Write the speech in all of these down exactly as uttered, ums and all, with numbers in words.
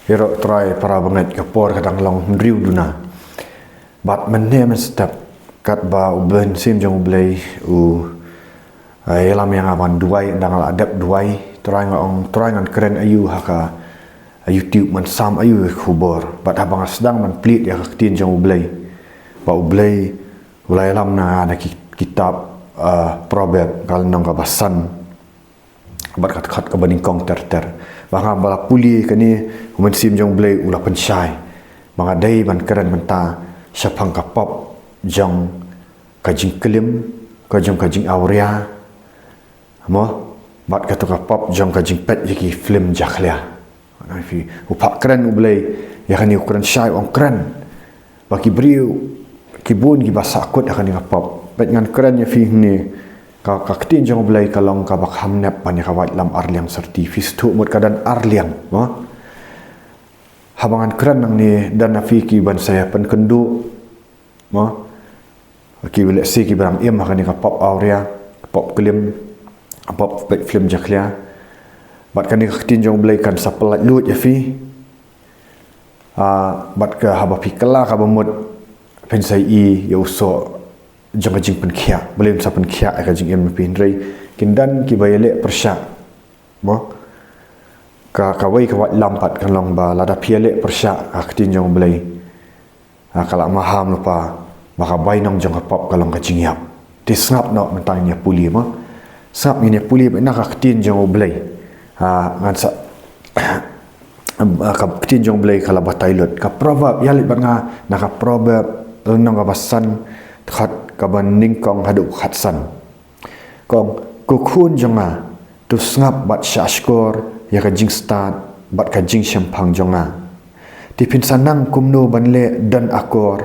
Ïaroh Trai para bangeit, ka por ka dang long hynriew duna. Bad mynne mynstep katba u Mynsiem jong U Blei u, eh, ïalam ïa nga ban duwai, ynda nga la dep duwai, Trai nga ong, Trai ngan kren aïu ha ka, ha YouTube, ngan sam aïu ïa ka khubor. Bad haba nga sdang ban plie ïa ka ktien jong U Blei, ba U Blei u la ïalam na nga na ki, kitab, eh, Proverb, ka lynnong kaba san, bad ka dkhot kaba nyngkong ter ter. Ba nga ba la pule kane, u Mynsiem jong U Blei u la pynshai ba nga dei ban kren mynta shaphang ka pop jong ka jingklim, ka jong ka jingawria, mo, bad kato ka pop jong ka jingpeit ïa ki film jakhlia. Phi, u phah kren U Blei ïa kane, u kren shai, u ong kren. Ba ki briew, ki bun kiba sahkut ha kane ka pop. Peit, ngan kren ïa phi hangne, ka, ka ktien jong U Blei ka long kaba kham nep ban ïa ka waitlam arliang syrti. Phi sngewthuh mut ka don arliang, mo? Haba ngan kren nangne, don na phi kiban sa ïa pynkynduh, mo? Ki lehse kiba dang im ha kane ka pop awria, ka pop klim, ka pop peit film jakhlia. Bad kane ka ktien jong U Blei kan sa pyllait luid ïa phi. Ah, bad ka haba phi kylla kaba mut, phin sa ïohi ïa u soh jong ka jingpynkhiah. Balei un sa pynkhiah ïa ka jingim jong phi? Hynrei kin don kiba ïaleh pyrshah, mo? Ka, kawei ka waitlam pat kan long ba lada phi ïaleh pyrshah ha ka ktien jong U Blei, ah, ka la maham lypa ba ka bainong jong ka pop ka long ka jingïap. Te sngap noh mynta ngin ïa pule, mo. Sngap, ngin ïa pule beit na ka ktien jong U Blei. Ah, ngan sa, ah, ka ktien jong U Blei ka la batai lut. Ka Proverb, ïa leit bad nga na ka Proverb, lynnong kaba san, dkhot kaba nyngkong haduh khatsan. Ka ong, ko khun jong nga, to sngap bad shahshkor ïa ka jingstad bad ka jingshemphang jong nga. Te phin sa nang kumno ban leh don akor,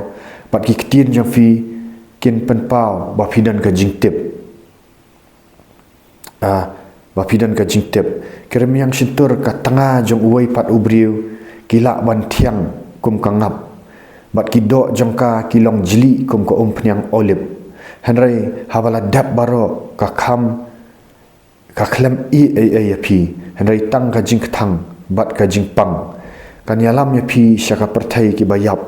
bad ki ktien jong phi kin pynpaw ba phi don ka jingtip. Ah, ba phi don ka jingtip. Ki rmiang shyntur ka tnga jong uwei pat u briew ki lah ban thiang kum ka ngap, bad ki doh jong ka ki long jli kum ka umphniang olib. Hynrei haba la dep baroh ka kham, ka khlem ïeh ei ei ïa phi, hynrei tang ka jingkthang bad ka jingpang. Kan ïalam ïa phi sha ka pyrthei kiba ïap.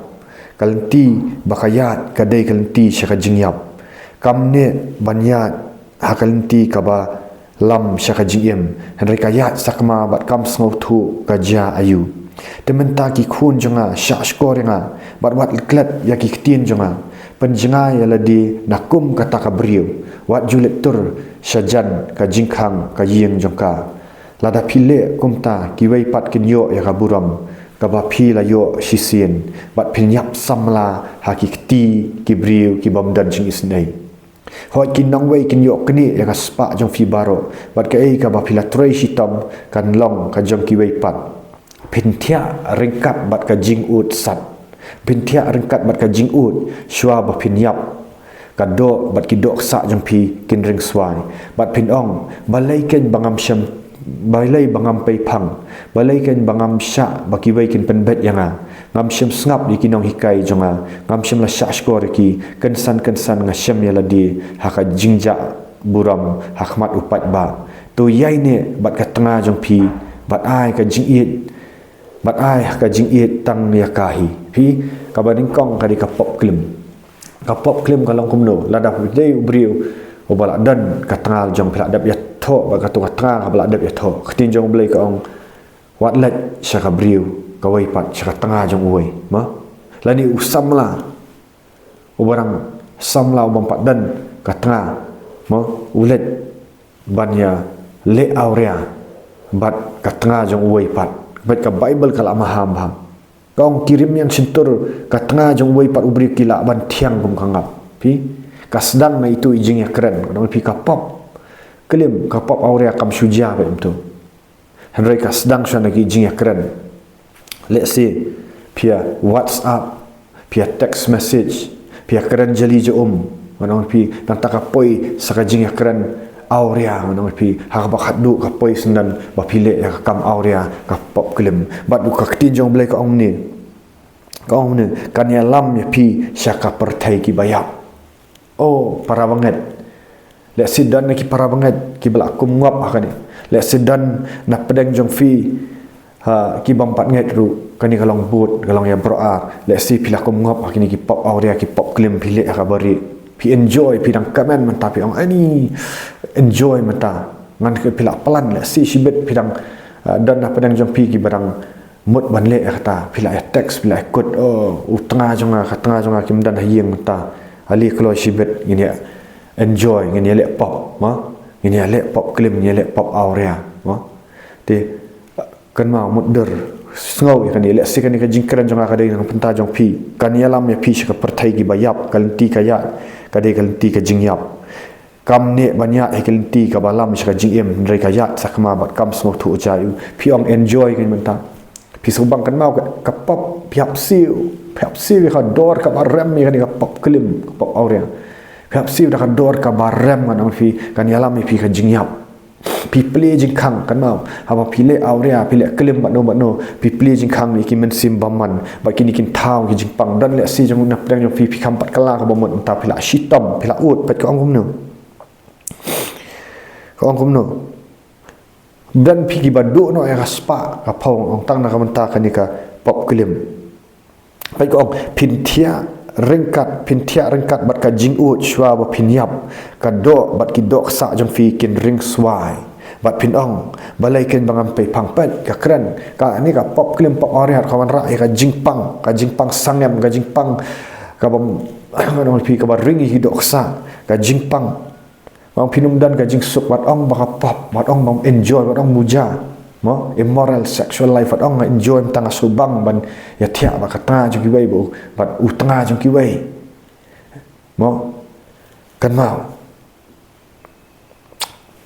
Ka lynti ba ka ïaid ka dei ka lynti sha ka jingïap. Kam neh ban ïaid ha ka lynti kaba lam sha ka jingim, hynrei ka ïaid sakma bad kam sngewthuh ka jia aïu. Te mynta ki khun jong nga, shahshkor ïa nga, bad wat klet ïa ki ktien jong nga. Pynjngai ïa lade na kum kata ka briew, wat ju leit tur shajan ka jingkhang ka ïing jong ka. Lada phi leh kumta, kiwei pat kin ïoh ïa ka burom kaba phi la ïoh shisien, bad phin ïap samla ha ki kti ki briew ki bym don jingisynei. Hooid, ki nongwei kin ïoh knieh ïa ka spah jong phi baroh, bad kaei kaba phi la trei shitom kan long ka jong kiwei pat. Phin thiah ryngkat bad ka jingud sat. Phin thiah ryngkat bad ka jingud shuwa ba phin ïap. Ka doh bad ki doh ksah jong phi kin ring swai. Bad phin ong, balei kein ba ngam shem, balei ba ngam pei phang, balei kein ba ngam shah ba kiwei kin pynbeit ïa nga. Ngam shem sngap ïa ki nonghikai jong nga. Ngam shem la shahshkor ïa ki. Kynsan kynsan nga shem ïa lade ha ka jingjah burom ha khmat u paidbah. To ïaineh bad ka tnga jong phi, bad ai ka jingïeit, bad ai ka jingïeit tang ïa ka hi. Phi, kaba nyngkong ka dei ka pop klim. Ka pop klim ka long kumno? Lada phi dei u briew uba la don ka tnga jong phi la dep ïathoh, bad kato ka tnga kaba la dep ïathoh, ka ktien jong U Blei ka ong, wat leit sha ka briew kawei pat, sha ka tnga jong uwei, mo? Lane u samla uba dang samla u bym pat don ka tnga, mo, u leit ban ïa leh awria bad ka tnga jong uwei pat. Bad ka Baibl ka la maham bha. Ka ong, ki rmiang shyntur ka tnga jong uwei pat u briew ki lah ban thiang kum ka ngap. Phi, ka sdang na itu i jingïakren. Ka dang phi, ka pop klim, ka pop awria kam shu jia beit mynta. Hynrei ka sdang shuwa na ki jingïakren. Lehse phi ïa WhatsApp, phi ïa text message, phi ïa kren jali ja um. Ngan ong phi, nangta ka poi sa ka jingïakren awria, ngan ong phi, ha kaba khatduh ka poi syndon ba phi leh ïa ka kam awria, ka pop klim. Bad u, ka ktien jong U Blei ka ong ne, ka ong ne, kan ïalam ïa phi sha ka pyrthei kiba ïap. Oh, para bangeit. Lehse don na ki para bangeit kiba la kum ngop ha kane. Lehse don na pdeng jong phi, Ha, ki bym pat ngeit ruh, kane ka long bud, ka long ïa baroh ar. Lehse phi la kum ngop ha kine ki pop awria, ki pop klim, phi leh ha kaba rieh. Phi enjoy, phi dang comment mynta, phi ong ani enjoy mynta. Ngan, phi la plan, lehse shibit phi dang, ah, don na pdeng jong phi kiba dang mut ban leh ïa kata, phi la ïa text, phi la ïa kut, oh, u tnga jong nga, ka tnga jong nga kim don ha ïing mynta. Ale kloi shibit, ngin ïa enjoy, ngin ïa leh pop, mo? Ngin ïa leh pop klim, ngin ïa leh pop awria, mo? Te, kynmaw, mutdur, sngew ïa kane, lehse kane ka jingkren jong nga ka dei na ka bynta jong phi. Kan ïalam ïa phi sha ka pyrthei kiba ïap, ka lynti ka ïap ka dei ka lynti ka jingïap. Kam neh ban ïaid ha ka lynti kaba lam sha ka jingim, hynrei ka ïaid sakma bad kam sngewthuh jaiu. Phi ong enjoy kane mynta. Phi sngewbang, kynmaw, ka, ka pop, phi hap siew, phi hap siew ïa ka dor kaba rem ïa kane ka pop klim, ka pop awria. Phi hap siew da ka dor kaba rem, ngan ong phi, kan ïalam ïa phi ka jingïap. Phi plie jingkhang, kynmaw, haba phi leh awria, phi leh klim bad no bad no, phi plie jingkhang ïa ki mynsiem bymman, bad kine kin thaw ki jingpang. Don lehse jong na pdeng jong phi, phi kham pat kylla kaba mut, mynta phi la shitom, phi la ud, peit ka ong kumno. Ka ong kumno. Don phi kiba duh noh ïa ka spah, ka phong, ong tang na ka bynta kane ka pop klim. Peit ka ong, phin thiah ryngkat, phin thiah ryngkat bad ka jingud shuwa ba phin ïap. Ka doh bad ki dohksah jong phi kin ring swai. Bad phin ong, balei keiñ ba ngam pei phang, peit, ka kren, kane ka pop klim pop awria ka wanrah ïa ka jingpang, ka jingpang sangem, ka jingpang kaba, ngan ong phi, kaba ring ïa ki dohksah, ka jingpang. Ong phin ym don ka jingsuk, wat ong ba ka pop, wat ong bam enjoy, wat ong muja. Mo, immoral sexual life, wat ong nga enjoy mynta, nga sngewbang ban ïa thiah bad ka tnga jong kiwei, bad u tnga jong kiwei. Mo, kynmaw.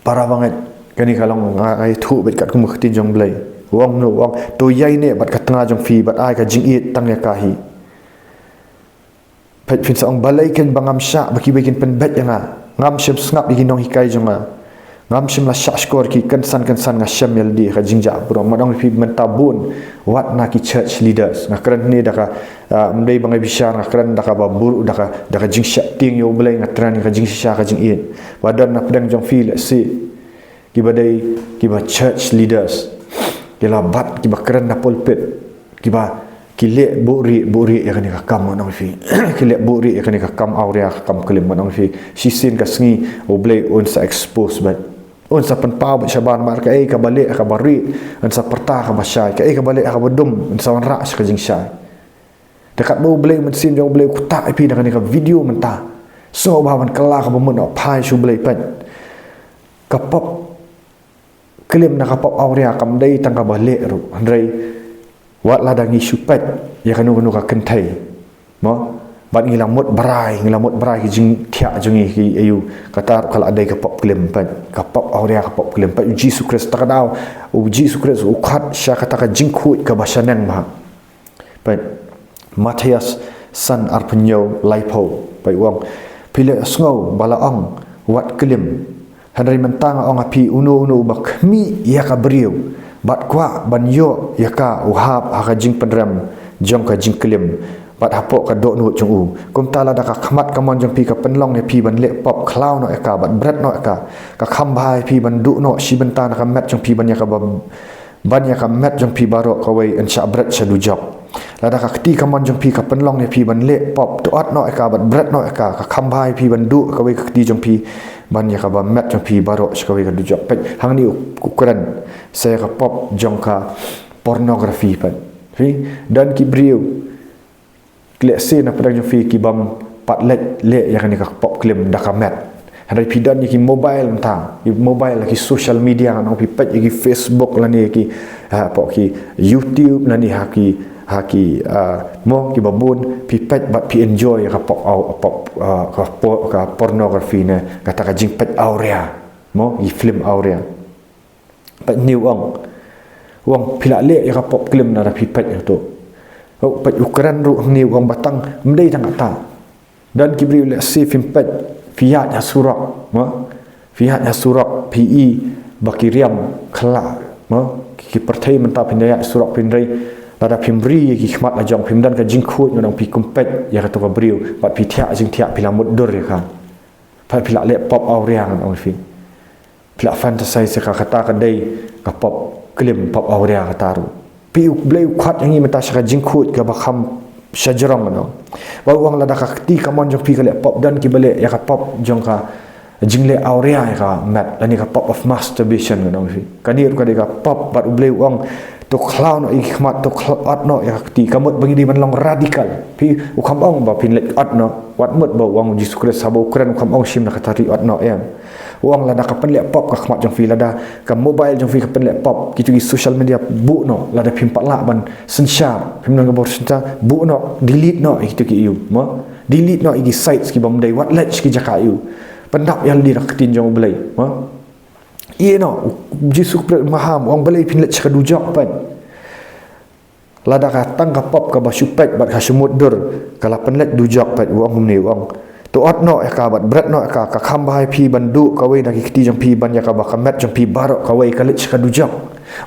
Para bangeit, kane ka long, nga, nga ïathuh beit katkum ka ktien jong U Blei. U ong no, u ong, to ïaineh bad ka tnga jong phi, bad ai ka jingïeit tang ïa ka hi. Peit, phin sa ong, balei keiñ ba ngam shah ba kiwei kin pynbeit ïa nga. Ngam shym sngap ïa ki nonghikai jong nga. Ngam shym la shah shkor ki, kynsan kynsan nga shem ïalade ha ka jingjah burom. Ngan ong ïa phi mynta bun, wat na ki church leaders. Nga kren hangne da ka, ah, ym dei ba nga bishar, nga kren da kaba bun, da ka, da ka jingsheptieng ïa U Blei, nga kren ïa ka jingshisha ka jingïeit. Ba don na pdeng jong phi lehse kiba dei, kiba church leaders, ki la bat, kiba kren na pulpit, kiba, ki leh buhrieh, buhrieh ïa kane ka kam, ngan ong ïa phi. Ki leh buhrieh ïa kane ka kam awria, ka kam klim, ngan ong ïa phi. Shisien ka sngi U Blei un sa expose beit. Un sa pynpaw beit shabar mar, kaei kaba leh kaba rieh, un sa pyrta kaba shai, kaei kaba leh kaba dum, un sa wanrah sha ka jingshai. Te katba U Blei, Mynsiem jong U Blei u ktah ïa phi na kane ka video mynta, sngewbha ban kylla kaba mut noh, phai sha U Blei, peit. Ka pop klim na ka pop awria kam dei tang kaba leh ruh, hynrei wat lada ngi shu peit ïa kano kano ka kynthei, mo, bad ngi la mut brai, ngi la mut brai ki jingthiah jong ngi ki aïu, kata ruh ka la dei ka pop klim, peit. Ka pop awria, ka pop klim, peit. U Jisu Khrist, ta ka daw U Jisu Khrist u khot sha kata ka jingkhuid kaba shaneng bha. Peit, Mathaios san arphew hynñiew laiphew. Peit, u ong, phi la sngew ba la ong, wat klim. Hynrei mynta nga ong ha phi, uno uno uba khmih ïa ka briew, bad kwah ban ïoh ïa ka, u hap ha ka jingpynrem jong ka jingklim, bad hapoh ka dohnud jong u. Kumta lada ka khmat kamon jong phi ka pynlong ïa phi ban leh pop, khlaw noh ïa ka bad bret noh ïa ka. Ka kham bha ïa phi ban duh noh shi bynta na ka met jong phi ban ïa kaba, ban ïa ka met jong phi baroh kawei yn shah bret sha dujok. Lada ka kti kamon jong phi ka pynlong ïa phi ban leh pop, to ot noh ïa ka bad bret noh ïa ka. Ka kham bha ïa phi ban duh kawei ka kti jong phi ban ïa kaba met jong phi baroh sha kawei ka dujok. Peit, hangne u, u kren sa ïa ka pop jong ka pornography, peit. Phi, don ki briew, lehse na pdeng jong phi ki bym pat leh, leh ïa kane ka pop klim da ka met. Hynrei phi don ïa ki mobile mynta, ki mobile, ki social media, ngan ong phi, peit ïa ki Facebook lane ki, ha, pok ki YouTube lane ha ki, ha ki, ah, mo, kiba bun, phi peit bad phi enjoy ïa ka pop, aw, pop, ah, ka po-, ka pornography ne, kata ka jingpeit awria, mo, ki film awria. Peit, hangne u ong, u ong, phi la leh ïa ka pop klim lada phi peit ïa kato. Oh, peit, u kren ruh hangne u ong ba tang, ym dei tang kata. Don ki briew, lehse phim peit, phi ïaid ha surok, mo? Phi ïaid ha surok, phi i ba ki riam khyllah, mo? Ki, ki pyrthei mynta, phin da ïaid surok, hynrei lada phim ri ïa ki khmat la jong, phim don ka jingkhuid, ngan ong phi, kum peit ïa kato ka briew, bad phi thiah jingthiah, phi la mutdur ïa ka. Peit, phi la leh pop awria, ngan ong phi. Phi la fantasize ïa ka, kata ka dei ka pop klim, pop awria kata ruh. Phi, U Blei u khot ïa ngi mynta sha ka jingkhuid kaba kham shajrong, no. Ba u ong lada ka kti kamon jong phi ka leh pop, don kiba leh ïa ka pop jong ka jingleh awria ïa ka met, lane ka pop of masturbation, ngan ong phi. Kane ruh ka dei ka pop, bad U Blei u ong, to khlaw noh ïa ki khmat, to khlaw, ot noh ïa ka kti. Ka mut ba ngi dei ban long radical. Phi, u kham ong ba phin leit ot noh. Wat mut ba u ong U Jisu Khrist, haba u kren u kham ong shim na ka thari ot noh, em. U ong lada ka pynleh pop ka khmat jong phi, lada ka mobile jong phi ka pynleh pop, kito ki social media, buh noh. Lada phim pat lah ban synshar, phim don ka bor synshar, buh noh, delete noh ïa kito ki ïa u, mo. Delete noh ïa ki sites kibym dei, wat leit sha ki jaka ïa u. Pyndap ïalade da ka ktien jong U Blei, mo. Ïa, no, U Jisu Khrist u maham, u ong balei phin leit sha ka dujok, peit. Lada ka tang ka pop kaba shu peit bad ka shu mutdur, ka la pynleit dujok, peit, u ong kumne, u ong. To ot noh ïa ka bad bret noh ïa ka, ka kham bha ïa phi ban duh kawei na ki kti jong phi ban ïa kaba ka met jong phi baroh kawei ka leit sha ka dujok.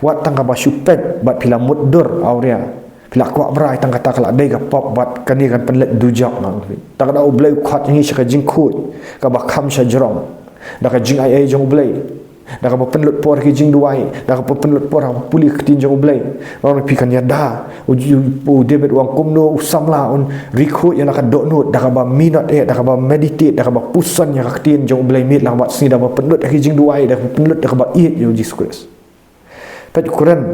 Wat tang kaba shu peit bad phi la mutdur awria. Phi la kwah brai, tang kata ka la dei ka pop bad kane kan pynleit dujok, ngan ong phi. Te ka daw U Blei u khot ïa ngi sha ka jingkhuid kaba kham shajrong da ka jingai ei jong U Blei, da kaba pynlut por ha ki jingduwai, da kaba pynlut por ha ka pule ka ktien jong U Blei. Ngan ong phi, kan ïada. U, u, U David u ong kumno u samla un ri khuid ïa la ka dohnud, da kaba minot eh, da kaba meditate, da kaba puson ïa ka ktien jong U Blei miet lang bad sngi, da kaba pynlut ha ki jingduwai, da kaba pynlut, da kaba ïeit ïa U Jisu Khrist. Peit, u kren,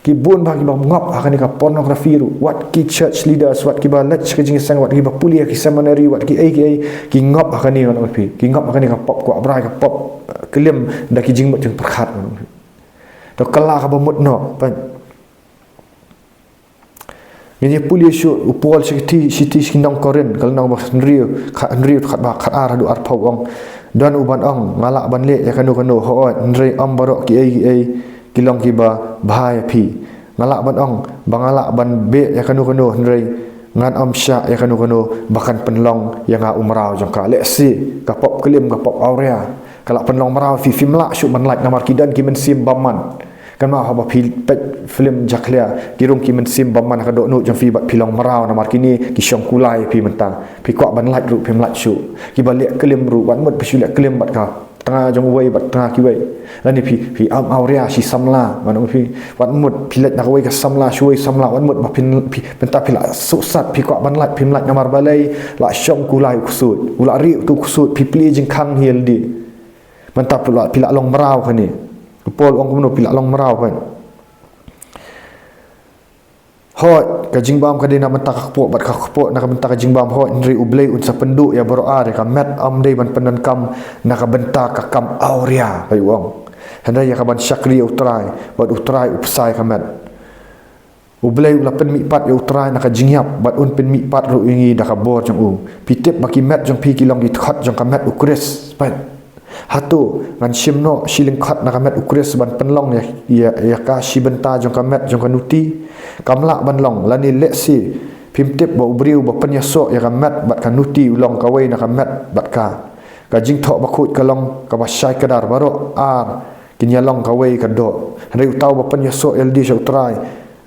ki bun bha kiba ngop ha kane ka pornography ruh, wat ki church leaders, wat kiba leit sha ka jingïaseng, wat kiba pule ha ki seminary, wat ki ei ki ei, ki ngop ha kane, ngan ong phi, ki ngop ha kane ka pop, kwah brai ka pop, eh, klim da ki jingmut jingpyrkhat, ngan ong phi. To kylla kaba mut noh, peit. Ngin ïa pule shuh, u Paul shithi, shithi sha ki nong Korinth, ka lynnong ba hynriew, kha-, hynriew, khatba khatar haduh arphew, u ong. Don uban ong, nga lah ban leh ïa kano kano, hooid, hynrei ym baroh ki ei ki ei ki long kiba bha ïa phi. Nga lah ban ong ba nga lah ban beh ïa kano kano, hynrei ngan ym shah ïa kano kano ba kan pynlong ïa nga u mraw jong ka. Lehse ka pop klim, ka pop awria, ka la pynlong mraw ïa phi, phim lah shuh ban lait namar ki don ki mynsiem bymman. Kynmaw, haba phi peit film jakhlia, ki rung ki mynsiem bymman ha ka dohnud jong phi bad phi long mraw namar kine ki shong kulai ïa phi mynta. Phi kwah ban lait ruh phim lait shuh. Kiba leh klim ruh, wat mut phi shu leh klim bad ka tnga jong uwei bad tnga kiwei. Lane phi, phi ym awria shi samla, ngan ong phi. Wat mut phi leit na kawei ka samla shuwei samla, wat mut ba phin, phi, mynta phi la suhsat, phi kwah ban lait phim lait namar balei, la shong kulai u ksuid. U la rieh uto u ksuid, phi plie jingkhang hi ïalade. Mynta phi la, phi la long mraw kane. U Paul u ong kumno, phi la long mraw, peit. Hooid, ka jingbam ka dei na bynta ka kpoh bad ka kpoh na ka bynta ka jingbam, hooid, hynrei U Blei un sa pynduh ïa baroh ar. Ïa ka met ym dei ban pyndonkam na ka bynta ka kam awria, peit, u ong, hynrei ïa ka ban shakri ïa U Trai, bad U Trai u bsa ïa ka met. U Blei u la pynmihpat ïa U Trai na ka jingïap, bad un pynmihpat ruh ïa ngi da ka bor jong u. Phi tip ba ki met jong phi ki long ki dkhot jong ka met U Khrist, peit. Hato ngan shim noh shi lyngkot na ka met U Khrist ban pynlong ïa, ïa, ïa ka shi bynta jong ka met jong ka nuti? Kam lah ban long. Lane lehse phim tip ba u briew ba pynïasoh ïa ka met bad ka nuti u long kawei na ka met bad ka. Ka jingthoh bakhuid ka long kaba shai kdar, baroh ar kin ïa long kawei ka doh. Hynrei uta uba pynïasoh ïalade sha U Trai,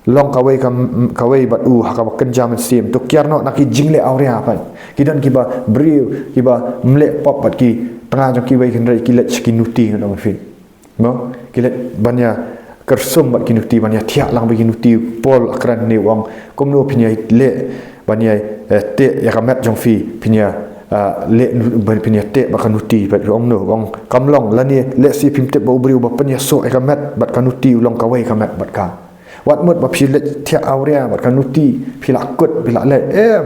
long kawei ka, kawei bad u ha kaba kynja mynsiem. To kiar noh na ki jingleh awria, peit. Ki don kiba briew kiba ym leh pop bad ki tnga jong kiwei, hynrei ki leit sha ki nuti, ngan ong phi. Mo, ki leit ban ïa kyrsum bad ki nuti, ban ïa thiah lang bad ki nuti. Paul u kren hangne, u ong, kumno phin ïa leh ban ïa, eh, teh ïa ka met jong phi, phin ïa, ah, leh nu-, ban phin ïa teh bad ka nuti, peit, u ong kumno, u ong, kam long. Lane lehse phim tip ba u briew ba pynïasoh ïa ka met bad ka nuti u long kawei ka met bad ka. Wat mut ba phi leit thiah awria bad ka nuti, phi la kut, phi la leh, em.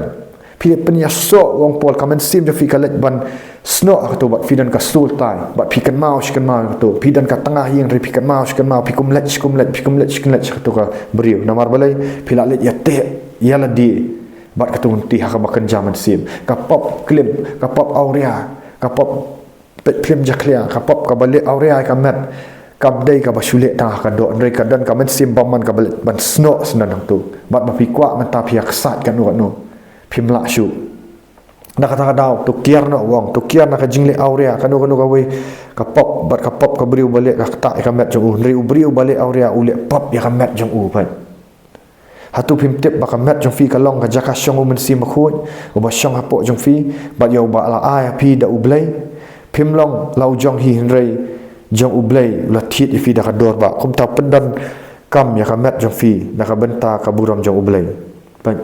Phi leit pynïasoh, u ong Paul, ka mynsiem jong phi ka leit ban snoh ha kato bad phi don ka sultai, bad phi kynmaw shi kynmaw ïa kato, phi don ka tnga ïing, hynrei phi kynmaw shi kynmaw, phi kum leit shi kum leit, phi kum leit shi kum leit sha kato ka briew. Namar balei? Phi la leit ïa teh ïalade bad kato ka nuti ha kaba kynja mynsiem. Ka pop klim, ka pop awria, ka pop peit film jakhlia, ka pop kaba leh awria ïa ka met, kam dei kaba shu leh tang ha ka doh, hynrei ka don ka mynsiem bymman kaba leit ban snoh syndon hangto. Bad ba phi kwah mynta phi ïa ksaid kano kano, phim lah shuh. Na kata ka daw, to kiar noh, u ong, to kiar na ka jingleh awria, kano kano kawei ka pop, bad ka pop ka briew ba leh ka ktah ïa ka met jong u, hynrei u briew ba leh awria u leh pop ïa ka met jong u, peit. Hato phim tip ba ka met jong phi ka long ka jaka shong U Mynsiem Bakhuid, uba shong hapoh jong phi, bad ïa uba la ai ha phi da U Blei? Phim long la u jong hi, hynrei jong U Blei, u la thied ïa phi da ka dor bah. Kumta u pyndon kam ïa ka met jong phi na ka bynta ka burom jong U Blei. Peit.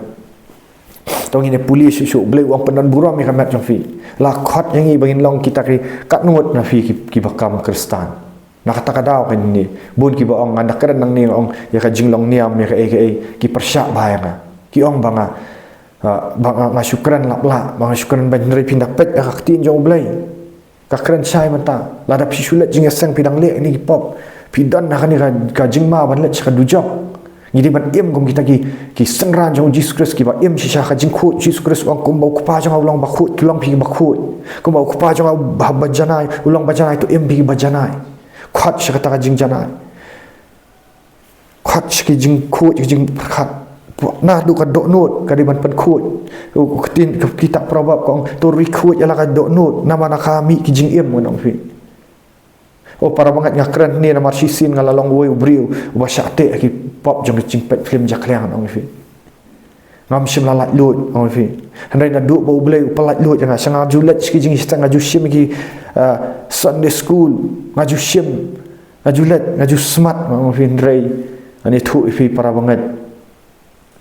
To ngin ïa pule shuh shuh, U Blei u ong pyndon burom ïa ka met jong phi. La khot ïa ngi ba ngin long kita ki katngut na phi ki, kiba kam Khristan. Na kata ka daw kane, bun kiba ong, ngan da kren nangne, ong ïa ka jinglong niam, ïa kaei kaei, ki pyrshah bha ïa nga. Ki ong ba nga, ah, ba nga, nga shu kren lap lah, ba nga shu kren ban, hynrei phin da peit ïa ka ktien jong U Blei. Ka kren shai mynta, lada phi shu leit jingïaseng, phi dang leh kine ki pop, phi don ha kane ka, ka jingma ban leit sha ka dujok. Ngi dei ban im kum kita ki, ki synran jong U Jisu Khrist kiba im shisha. Ka jingkhuid U Jisu Khrist u ong, kumba U Kpa jong nga u long bakhuid, to long phi bakhuid. Kumba U Kpa jong nga u ba, ba janai, u long ba janai, to im phi ba janai. Khot sha kata ka jingjanai. Khot sha ki jingkhuid, ki jingpyrkhat. Naduh ka dohnud ka dei ban pynkhuid. U, u ktien, ka kitab Proverb ka ong, to ri khuid ïa la ka dohnud, namar na ka mih ki jingim, ngan ong phi. O para bangeit, nga kren hangne namar shisien nga la long uwei u briew uba shah teh ha ki pop jong ki jingpeit film jakhlia, ngan ong ïa phi. Ngam shym la laitluid, ngan ong ïa phi. Hynrei naduh ba U Blei u pyllaitluid ïa nga, sha nga ju leit sha ki jingïaseng, nga ju shim ki, ah, Sunday school, nga ju shim, nga ju leit, nga ju smat, ngan ong ïa phi, hynrei ngan ïathuh ïa phi para bangeit.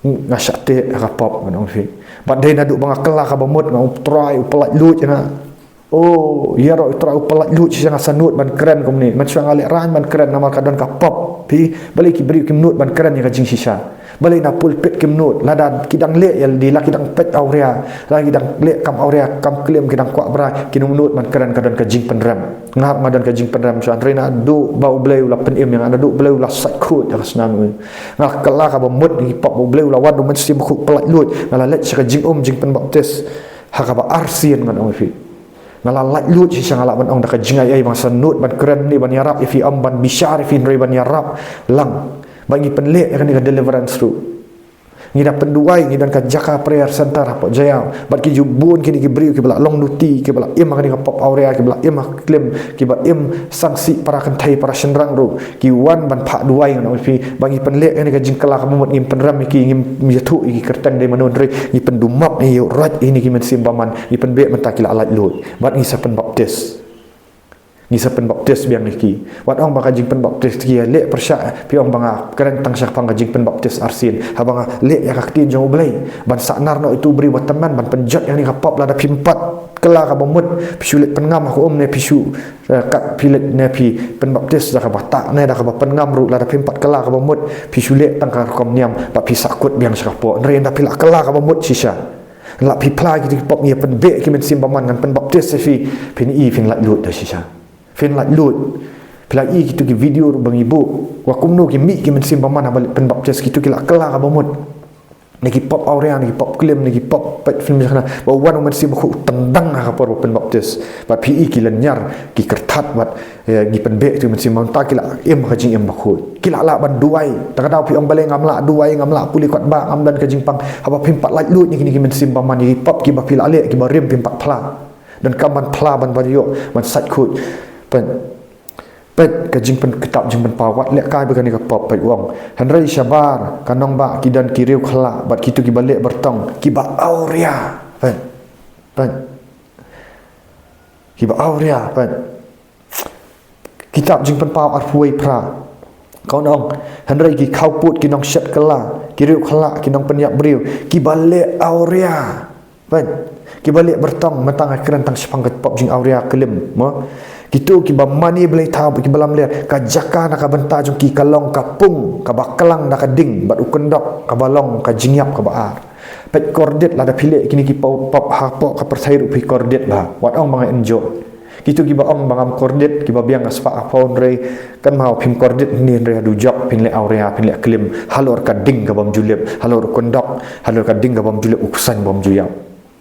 Nga shah teh ha ka pop, ngan ong ïa phi. Bad dei naduh ba nga kylla kaba mut, nga ong, Trai u pyllaitluid ïa nga. O, ïaroh, Trai u pyllaitluid, shisha nga sngewnud ban kren kumne. Mynshuwa nga lehraiñ ban kren namar ka don ka pop. Phi, balei ki briew kim nud ban kren ïa ka jingshisha? Balei na pulpit kim nud? Lada ki dang leh ïalade, la ki dang peit awria, la ki dang leh kam awria, kam klim, ki dang kwah brai, kin ym nud ban kren, ka don ka jingpynrem. Nga hap nga don ka jingpynrem shuwa, hynrei naduh ba U Blei u la pynim ïa nga, naduh U Blei u la sait khuid ïa ka snam u. Nga la kylla kaba mut na ki pop, U Blei u la wan, U Mynsiem Bakhuid u pyllaitluid, nga la leit sha ka jingum jingpynbaptis ha kaba arsien, ngan ong ïa phi. Nga la laitluid shisha, nga lah ban ong da ka jingai ei ba nga sngewnud ban kren ne ban ïarap ïa phi, ym ban bishar ïa phi, hynrei ban ïarap lang. Ba ngi pynleh ïa kane ka deliverance ruh. Ngi da pynduwai, ngi don ka jaka prayer center hapoh Jaïaw. Bad ki ju bun kine ki briew kiba la long nuti, kiba la im ha kane ka pop awria, kiba la im ha ka klim, kiba im sangsi para kynthei, para shynrang ruh. Ki wan ban phah duwai, ngan ong ïa phi, ba ngi pynleh ïa kane ka jingkylla kaba mut, ngim pynrem ïa ki, ngim ïathuh ïa ki kyrteng dei mano, hynrei ngi pyndumap, ngi ïuhroit ïa kine ki mynsiem bymman, ngi pynbeh mynta ki la laitluid. Bad ngi sa pynbaptis. Ngi sa pynbaptis biang ïa ki. Wat ong ba ka jingpynbaptis ki ïaleh pyrshah, phi ong ba nga kren tang shaphang ka jingpynbaptis arsien. Haba nga leh ïa ka ktien jong U Blei, ban sahnaroi ïa uto u briew ba tymmen, ban pynjot ïa kane ka pop, lada phim pat kylla kaba mut, phi shu leit pynngam ha ka um ne phi shu, eh, kat phi leit ne phi pynbaptis da kaba tah ne da kaba pynngam ruh, lada phim pat kylla kaba mut, phi shu leh tang ka rukom niam, bad phi sahkut biang sha ka pop. Hynrei ynda phi la kylla kaba mut shisha, la phi phla ïa kito ki pop, ngi ïa pynbeh ïa ki mynsiem bymman, ngan pynbaptis ïa phi, phin i phin laitluid da shisha. Phin laitluid. Phi la i kito ki video ruh ba ngi buh, wa kumno ki mih ki mynsiem bymman haba leit pynbaptis, kito ki la kylla kaba mut na ki pop awria, na ki pop klim, na ki pop peit film jakhlia. Ba wan U Mynsiem Bakhuid u tyndang ha ka por ba pynbaptis. Bad phi i ki lynñiar, ki kyrthat, bad, eh, ngi pynbeh ïa kito ki mynsiem bymman, te ki la im ha ka jingim bakhuid. Ki la lah ban duwai. Te ka daw phi ong, balei ngam lah duwai, ngam lah pule kot ba, ngam don ka jingpang. Haba phim pat laitluid na kine ki mynsiem bymman, ïa ki pop kiba phi la leh, kiba rim, phim pat phla. Donkam ban phla, ban bario, ban sait khuid. Peit, peit ka jingpyn, kitab Jingpynpaw, wat lehkai bad kane ka pop, peit u ong. Hynrei shabar ka nongbah ki don ki riewkhyllah bad kito kiba leh byrtong, kiba awria. Peit. Peit. Kiba awria, peit. Kitab Jingpynpaw arphew wei phra. Ka ong, hynrei ki khawpud, ki nongshet kylla, ki riewkhyllah, ki nongpynïap briew, kiba leh awria. Peit, kiba leh byrtong, mynta nga kren tang shaphang ka pop jingawria klim, mo. Kito kiba mane blei thaw, kiba lamler, ka jaka na ka bynta jong ki ka long ka pung kaba klang da ka ding, bad u kyndok kaba long ka jingïap kaba ar. Peit, kordit, lada phi leh kine ki pop, pop hapoh ka pyrthei ruh phi kordit bha. Wat ong ba nga enjoy. Kito kiba ong ba ngam kordit, kiba biang ka spah ka phew, hynrei kynmaw, phim kordit hangne, hynrei ha dujok phin leh awria, phin leh klim, halor ka ding ka bym ju lip, halor u kyndok, halor ka ding ka bym ju lip, u ksein bym ju ïap.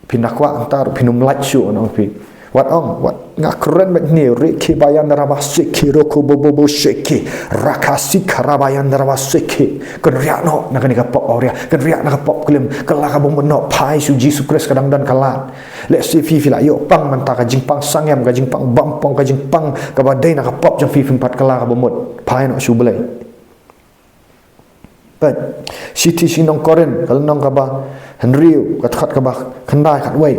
Phin da kwah hangta ruh phin ym lait shuh, ngan ong ïa phi. Wat ong, wat, nga kren beit hangne, reke bayan raba seke, roko bobo bo seke, raka sik rabayan raba seke. Kynriah noh na kane ka pop awria, kynriah na ka pop klim, kylla kaba mut noh, phai sha U Jisu Khrist, ka dang don ka lad. Lehse phi, phi la ïoh pang mynta, ka jingpang sangem, ka jingpang bam pong, ka jingpang kaba dei na ka pop jong phi, phim pat kylla kaba mut. Phai noh sha U Blei. Peit. Shithi sha ki nong Korinth, ka lynnong kaba hynriew, ka dkhot kaba khyndai, khatwei.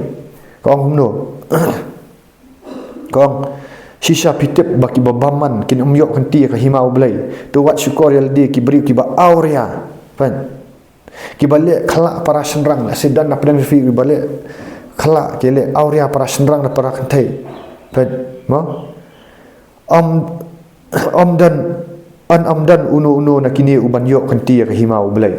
Ka ong kumno? Ka ong, Shisha phi tip ba kiba bymman kin ym ïoh kynti ïa ka hima U Blei. To wat shukor ïa lade ki briew kiba awria. Peit. Kiba leh khlak para shynrang, lehse don na pdeng jong phi kiba leh khlak, ki leh awria para shynrang da para kynthei. Peit, mo? Ym, ym don, yn ym don uno uno na kine uban ïoh kynti ïa ka hima U Blei.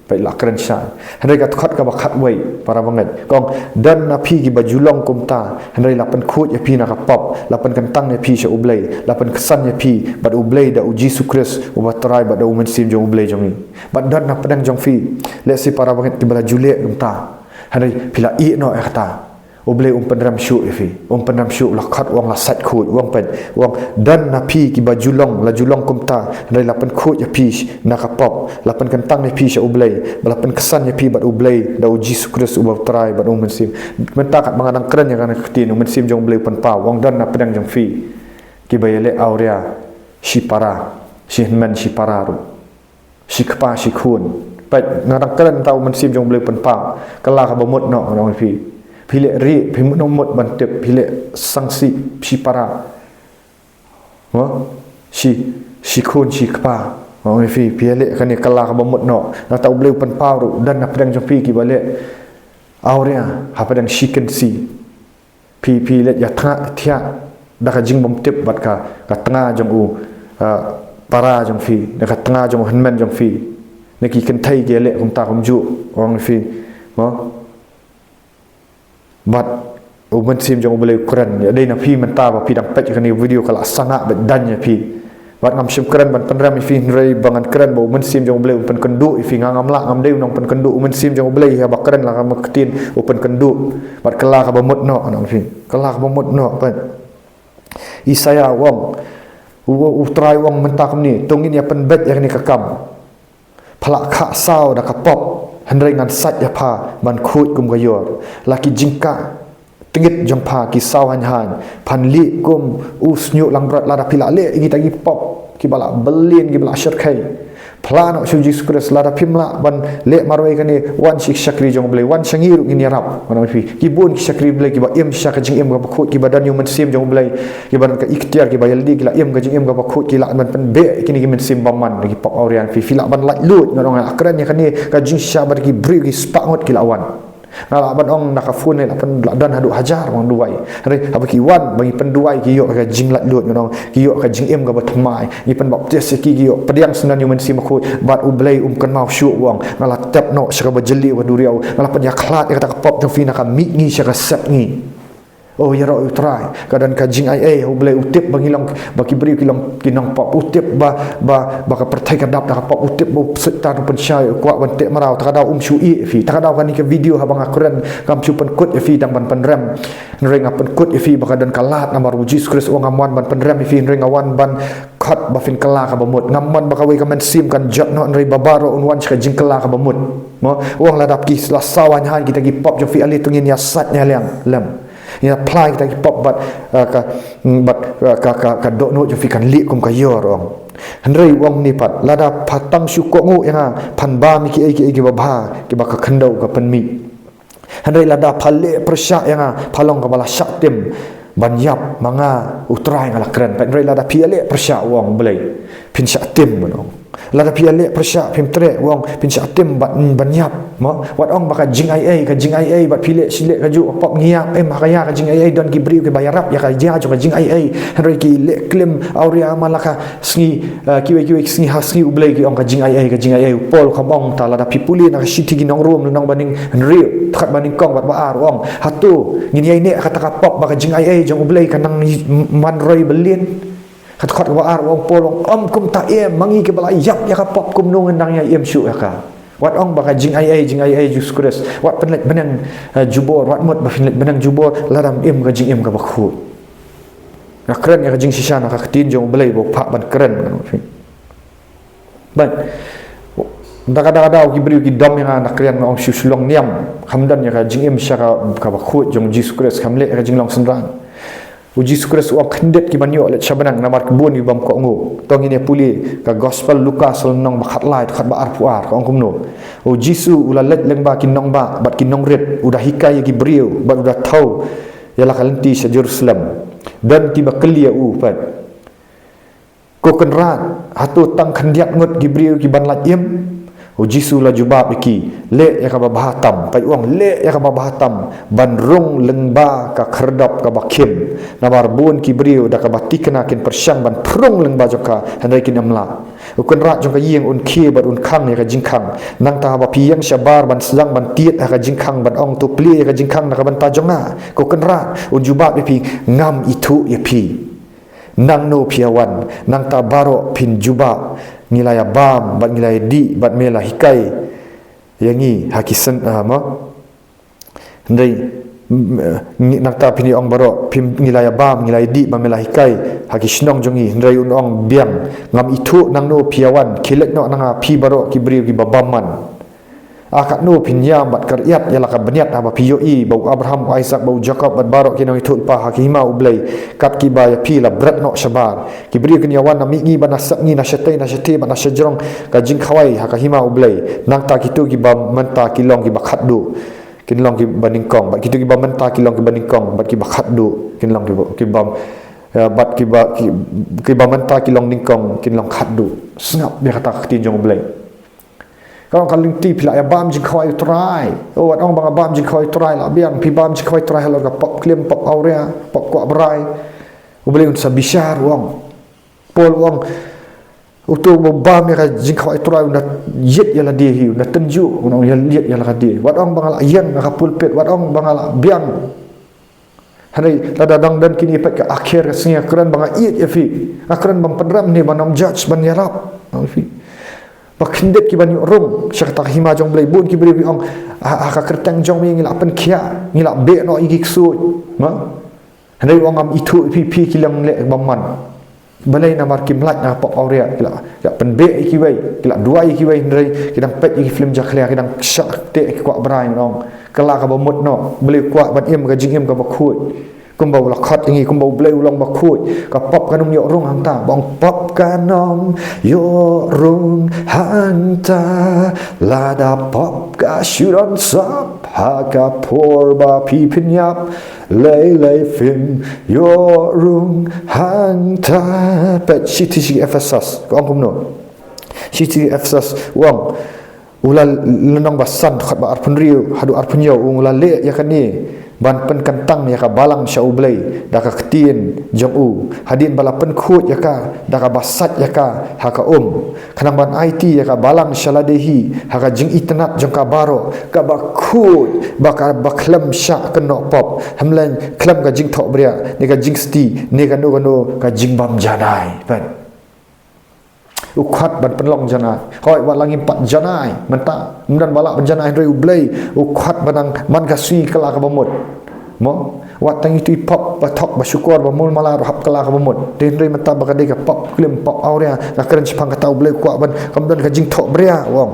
Peit, la kren shai. Hynrei ka dkhot kaba khatwei, para bangeit, ka ong, don na phi kiba ju long kumta, hynrei la pynkhuid ïa phi na ka pop, la pynkyntang ïa phi sha U Blei, la pynksan ïa phi bad U Blei da U Jisu Khrist uba Trai bad da U Mynsiem jong U Blei jong ngi. Bad don na pdeng jong phi, lehse para bangeit, kiba la ju leh kumta, hynrei phi la ïeh noh ïa kata. U Blei um pynrem shuh ïa phi, um pynrem shuh. La khot, u ong la sait khuid, u ong, peit, u ong, don na phi kiba ju long, la ju long kumta, hynrei la pynkhuid ïa phi na ka pop, la pynkyntang ïa phi sha U Blei, bad la pynksan ïa phi bad U Blei da U Jisu Khrist uba Trai bad U Mynsiem. Mynta katba nga dang kren ïa kane ka ktien, U Mynsiem jong U Blei u pynpaw, u ong, don na pdeng jong phi kiba ïaleh awria, shi para, shi hynmen shi para ruh, shi kpa shi khun. Peit, nga dang kren, mynta U Mynsiem jong U Blei u pynpaw. Kylla kaba mut noh, nga ong ïa phi. Phi leh rieh, phi mut noh mut ban tip, phi leh sangsi, shi para, mo? Shi, shi khun shi kpa, nga ong ïa phi. Phi ïaleh kane, kylla kaba mut noh. Nangta U Blei u pynpaw ruh, don na pdeng jong phi kiba leh awria hapdeng shi kynsi. Phi, phi leh ïa tnga thiah da ka jingbymtip bad ka, ka tnga jong u, ah, para jong phi, da ka tnga jong u hynmen jong phi. Na ki kynthei ki leh kumta kumjuh, u ong ïa phi, mo? Bad U Mynsiem jong U Blei u kren. Ïa dei na phi mynta ba phi dang peit ïa kane ka video, ka la sangeh bad don ïa phi. Bad ngam shym kren ban pynrem ïa phi, hynrei ba ngan kren ba U Mynsiem jong U Blei un pynkynduh ïa phi. Nga ngam lah, ngam dei u nongpynkynduh, U Mynsiem jong U Blei, haba kren la ka ktien u pynkynduh. Bad kylla kaba mut noh, nga ong ïa phi. Kylla kaba mut noh, peit. Isaïah u ong, u, u Trai u ong mynta kumne, to ngin ïa pynbeit ïa kane ka kam. Pha la khah saw da ka pop, hynrei ngan sait ïa pha ban khuid kum ka ïor. La ki jingkah tngit jong pha ki saw hain hain, phan lih kum u shñiuh langbrot. Lada phi la leh ïa kita ki pop kiba la byllien, kiba la shyrkhei, phla noh sha U Jisu Khrist. Lada phim lah ban leh marwei kane, wan sha ki shakri jong U Blei, wan sha ngi ruh ngin ïarap. Nga ong ïa phi, ki bun ki shakri U Blei kiba im sha ka jingim kaba khuid, kiba don ïa U Mynsiem jong U Blei, kiba don ka iktiar, kiba ïalade ki la im ka jingim kaba khuid, ki lah ban pynbeit ïa kine ki mynsiem bymman, ki pop awria. Phi, phi lah ban laitluid, nga ong, nga kren ïa kane ka jingshisha bad ki briew ki spah ngut ki la wan. Nga lah ban ong na ka phone, lah pyn, lah don haduh hajar ba wan duwai. Hynrei haba ki wan, ba ngi pynduwai, ki ïoh ka jinglaitluid, nga ong, ki ïoh ka jingim kaba thymmai. Ngi pynbaptis ïa ki, ki ïoh pdiang syndon ïa U Mynsiem Bakhuid, bad U Blei um kynmaw shuh, u ong. Nga la tep noh sha kaba jylliew ka duriaw, nga la pynïakhlad ïa kata ka pop jong phi na ka mihngi sha ka sepngi. O, ïaroh ïa U Trai, ka don ka jingaiei, U Blei u tip ba ngi long, ba ki briew ki long ki nongpop, u tip ba, ba, ba ka pyrthei ka dap da ka pop, u tip ba u Soitan u pynshai, u kwah ban teh mraw. Ta ka daw um shu ïeh ïa phi, ta ka daw kane ka video haba nga kren kam shu pynkut ïa phi tang ban pynrem. Hynrei nga pynkut ïa phi ba ka don ka lad namar U Jisu Khrist u ong, ngam wan ban pynrem ïa phi, hynrei nga wan ban khot ba phin kylla kaba mut. Ngam wan ba kawei ka mynsiem kan jot noh, hynrei ba baroh un wan sha ka jingkylla kaba mut. Mo, u ong lada ki la saw hain hain kita ki pop jong phi, ale to ngin ïa sait ïa liang lem. Ïa phla kita ki pop bad, eh, ka, mm, bad, eh, ka, ka, ka dohnud jong phi kan lih kum ka ïor, u ong. Hynrei u ong kumne pat, lada pha tang shu kohnguh ïa nga, phan bam ïa kiei kiei kiba bha, kiba ka khyndew ka pynmih. Hynrei lada pha leh pyrshah ïa nga, pha long kaba la shah tim ban ïap, ma nga U Trai nga la kren. Peit, hynrei lada phi ïaleh pyrshah, u ong U Blei, phin shah tim, u ong. Lada phi ïaleh pyrshah, phim treh, u ong, phin shah tim ban, ban ïap. Mo, wat ong ba ka jingaiei, ka jingaiei, bad phi leh shi leh kajuh ka pop ngi ïap, em, ha ka ïa ka jingaiei don ki briew kiba ïarap ïa ka ïa jong ka jingaiei. Hynrei ki leh klim awria man la ka sngi, eh, kiwei kiwei ki sngi ha sngi U Blei ki ong ka jingaiei, ka jingaiei. U Paul u ong kumta, lada phi pule na ka shithi ki nong Rom lynnong ba nyngkong, hynriew, dkhot ba nyngkong bad ba ar, u ong, hato ngin ïaineh kata ka pop ba ka jingaiei jong U Blei ka nang man roi byllien? Ka dkhot kaba ar, u ong Paul, u ong, ym kumta, em, ma ngi kiba la ïap ïa ka pop, kumno ngin nang ïai im shuh ïa ka? Wat ong ba ka jingaiei, jingaiei Jisu Khrist, wat pynleit bneng, eh, jubor, wat mut ba phin leit bneng jubor lada ym im ka jingim kaba khuid. Nga kren ïa ka jingshisha na ka ktien jong U Blei ba u phah ban kren, nga ong ïa phi. Bad da ka, da ka daw ki briew ki dom ïa nga, na ka liang nga ong shu shu long niam, kam don ïa ka jingim shisha ka, kaba khuid jong U Jisu Khrist, kam leh ïa ka jinglong synran. U Jisu Khrist u ong, khyndiat ki ban ïoh leit sha bneng namar ki bun ki bym kohnguh. To ngin ïa pule ka Gospel Lukas lynnong ba khatlai, dkhot ba arphew ar, ka ong kumno: U Jisu u la leit lyngba ki nongbah bad ki nongrit, u da hikai ïa ki briew bad u da thew ïa la ka lynti sha Jerusalem. Don kiba kylli ïa u pat, "Ko Kynrad, hato tang khyndiat ngut ki briew ki ban lait im?" U Jisu u la jubab ïa ki, "Leh ïa kaba bha tam." Pat u ong, "Leh ïa kaba bha tam ban rung lyngba ka khyrdop kaba khim. Namar bun ki briew da kaba thikna kin pyrshang ban pyrshang lyngba jong ka, hynrei kin ym lah." U kynrad jong ka ïing un khie bad un khang ïa ka jingkhang. Nangta haba phi ïeng shabar ban sdang ban tied ha ka jingkhang, ban ong, "To plie ïa ka jingkhang na ka bynta jong nga," ko Kynrad un jubab ïa phi, "Ngam ithuh ïa phi. Nangno phi ïa wan?" Nangta baroh phin jubab, "Ngi la ïa bam bad ngi la ïa dih bad me la hikai ïa ngi ha ki syn-, ah, mo?" Hynrei, mm, eh, ngi-, nangta phin ïa ong baroh, "Phim, ngi la ïa bam, ngi la ïa dih bad me la hikai ha ki shnong jong ngi." Hynrei un ong biang, "Ngam ithuh nangno phi ïa wan. Khie leit noh na nga, phi baroh ki briew kiba bymman. Ah, katno phin ïam bad kyrïat ïa la ka bniat haba phi ïohi ba u Abraham, u Isaak bad u Jakob bad baroh ki nongïathuhlypa ha ka hima U Blei, kat kiba ïa phi la bret noh shabar. Ki briew kin ïa wan na mihngi bad na sepngi, na shatei na shathie bad na shajrong ka jingkhawai ha ka hima U Blei. Nangta kito kiba mynta ki long kiba khatduh, kin long kiba nyngkong, bad kito kiba mynta ki long kiba nyngkong, bad kiba khatduh kin long kiba, kiba, eh, bad kiba, ki, kiba mynta ki long nyngkong, kin long khatduh." Sngap ïa kata ka ktien jong U Blei. Ka long ka lynti, phi la ïa bam jingkhawai U Trai. Oh, wat ong ba nga bam jingkhawai U Trai, la biang, phi bam jingkhawai U Trai halor ka pop klim, pop awria, pop kwah brai, U Blei un sa bishar, u ong. Paul u ong, uto uba bam ïa ka jingkhawai U Trai un da ïit ïa lade hi, un da tynjuh, un ong ïa ïit ïa lade. Wat ong ba nga la ïeng ha ka pulpit, wat ong ba nga la biang. Hynrei lada dang don kine pat ka akhir ka sngi, nga kren ba nga ïeit ïa phi. Nga kren ban pynrem ne ban ym judge, ban ïarap ïa phi. Ba khyndiat ki ban ïoh rung sha kata ka hima jong U Blei. Bun ki briew ki ong, "Ha, ha ka kyrteng jong me ngi la pynkhiah, ngi la beh noh ïa ki ksuid." Ma? Hynrei u ong, "Ngam ithuh ïa phi, phi ki long leh bymman." Balei? Namar kim lait na pop awria, ki la, ki la pynbeh ïa kiwei, ki la duwai ïa kiwei, hynrei ki dang peit ïa ki film jakhlia, ki dang shah teh ïa ki kwah brai, nong. Kylla kaba mut noh, balei kwah ban im ka jingim kaba khuid. Kumba u la khot ïa ngi, kumba U Blei u long bakhuid, ka pop kan ym ïoh rung hangta, ba ong pop kan ym ïoh rung hangta, lada pop ka shu don sop ha ka por ba phi pynïap, lei lei phim ïoh rung hangta. Peit shithi sha ki Ephesos, ka ong kumno? Shithi Ephesos u ong, u la lynnong ba san, dkhot ba arphew hynriew haduh arphew hynñiew, u ong, u la leh ïa kane ban pynkyntang ïa ka balang sha U Blei da ka ktien jong u, hadien ba la pynkhuid ïa ka da kaba sait ïa ka ha ka um, khnang ban aiti ïa ka balang sha lade hi ha ka jingitynnat jong ka baroh, kaba khuid, ba kaba khlem shah kynnoh pop, hynrei khlem ka jingthohbria ne ka jingsti ne kano kano ka jingbymjanai. Peit. U khot ban pynlong janai. Hooid, wat la ngim pat janai mynta, ym don ba lah ban janai, hynrei U Blei u khot ba nang man ka sngi kylla kaba mut. Mo? Wat tang ïa itu i pop ba thok, ba shukor, ba mul mala ruh hap kylla kaba mut. Te hynrei mynta ba ka dei ka pop klim, pop awria, nga kren shaphang kata, U Blei u kwah ban kam don ka jingthohbria, u ong,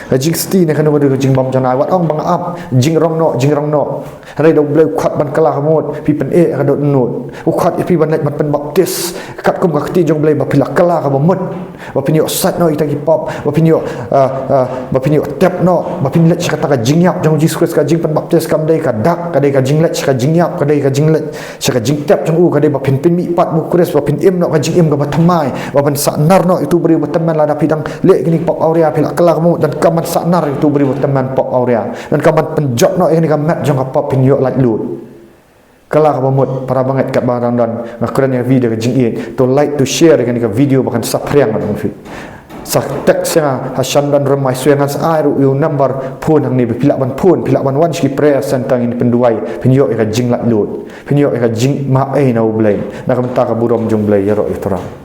ka jingsti ne kano kano ka jingbymjanai. Wat ong ba nga ap, jingrong noh, jingrong noh. Hynrei da U Blei u khot ban kylla kaba mut, phi pyneh ïa ka dohnud. U khot ïa phi ban leit ban pynbaptis katkum ka ktien jong U Blei, ba phi la kylla kaba mut, ba phin ïoh sait noh ïa kita ki pop, ba phin ïoh, ah, ah, ba phin ïoh tep noh, ba phin leit sha kata ka jingïap jong U Jisu Khrist. Ka jingpynbaptis kam dei ka dak, ka dei ka jingleit sha ka jingïap, ka dei ka jingleit sha ka jingtep jong u, ka dei ba phin pynmihpat bad U Khrist, ba phin im noh ka jingim kaba thymmai, ba phin sahnarphna ïa uto u briew ba tymmen. Lada phi dang leh kine ki pop awria, phi la kylla kaba mut, donkam ban sahnarphna ïa uto u briew ba tymmen, pop awria. Donkam ban pynjot noh ïa kane ka met jong ka pop, phin ïoh laitluid. Kylla kaba mut, para bangeit, katba dang don, nga kren ïa phi da ka jingïeit, to like, to share ïa kane ka video ba kan saphriang ïa phi. Sa text ïa nga ha Shandan Rymbai Swe, ngan sa ai ruh ïa u number phone hangne ba phi lah ban phone, phi lah ban wan sha ki prayer center, ngin pynduwai, phin ïoh ïa ka jinglaitluid, phin ïoh ïa ka jingmap ei na U Blei, na ka bynta ka burom jong U Blei. Ïaroh ïa U Trai.